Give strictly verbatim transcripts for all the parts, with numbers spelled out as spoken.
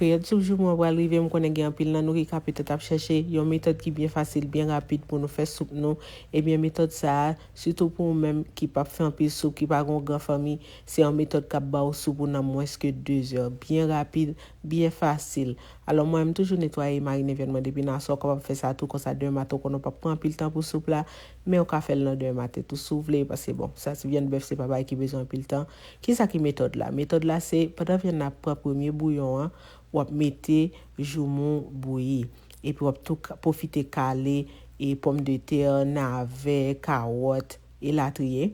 Peryòd soup joumou an pral rive, m konnen gen anpil nan nou ki ka petèt ap chèche yon metòd ki byen fasil, byen rapid pou nou fè soup nou. Ebyen, metòd sa a, sitou pou ou menm ki p ap fè anpil soup, ki pa gen yon gran fanmi, se yon metòd k ap ba w soup ou nan mwens ke de zè. Byen rapid, byen fasil. Alò, mwen, m toujou netwaye e marine vyann mwen depi nan aswè, ou kapab fè sa tou, konsa demen maten, ou konnen w p ap pran anpil tan pou soup la, men ou ka fè l nan demen maten tou si w vle, paske, bon, sa se vyann bèf, se pa bagay ki bezwen anpil tan. Kisa ki metòd la? Metòd la, se pandan vyann nan ap pran premye bouyon an, w ap mete joumou bouyi. Epi w ap tou ka- pwofite kale e pòmdetè, navè, kawòt, elatriye.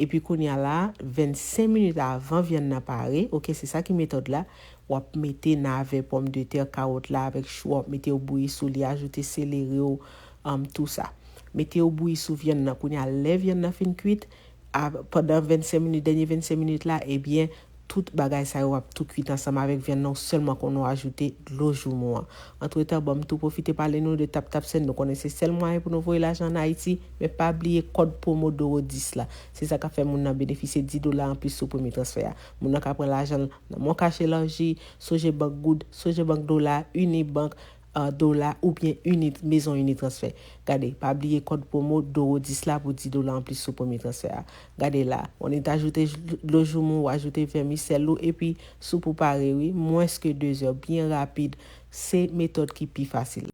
Epi kounye a la, vennsenk minit avan vyann nan pare, oke, se sa ki metòd la, w ap mete navè, pòmdetè, kawòt la avèk chou, w ap mete yo bouyi sou li, ajoute seleri w, um, tou sa. Mete yo bouyi sou vyann nan. Kounye a, lè vyann nan fin kwit, a, pandan vennsenk minit, dènye vennsenk minit la, ebyen, tout bagay sa yo ap tou kwit ansanm avèk vyann nan, ou sèlman konnen w ajoute dlo joumou an. Antretan, ban m tou pwofite pale nou de TapTapSend. Nou konnen se sèl mwayen pou nou voye lajan ann Ayiti, men pa bliye kòd pwomo Doro dis la. Se sa k ap fè moun nan benefisye dis dola anplis sou premye transfè a. Moun nan ka pran lajan l nan Moncash Elaji, Sogebank Goud, Sogebank Dola, Unibank, uh, Dola oubyen Uni, Maison Unitransfert. Gade, pa bliye kòd pwomo Doro dis la pou dis dola anplis sou premye transfè a. Gade la, on est ajouté dlo joumou, ou ajoute vèmisèl ou, epi soup ou pare, wi, mwens ke de zè, byen rapid. Se metòd ki pi fasil.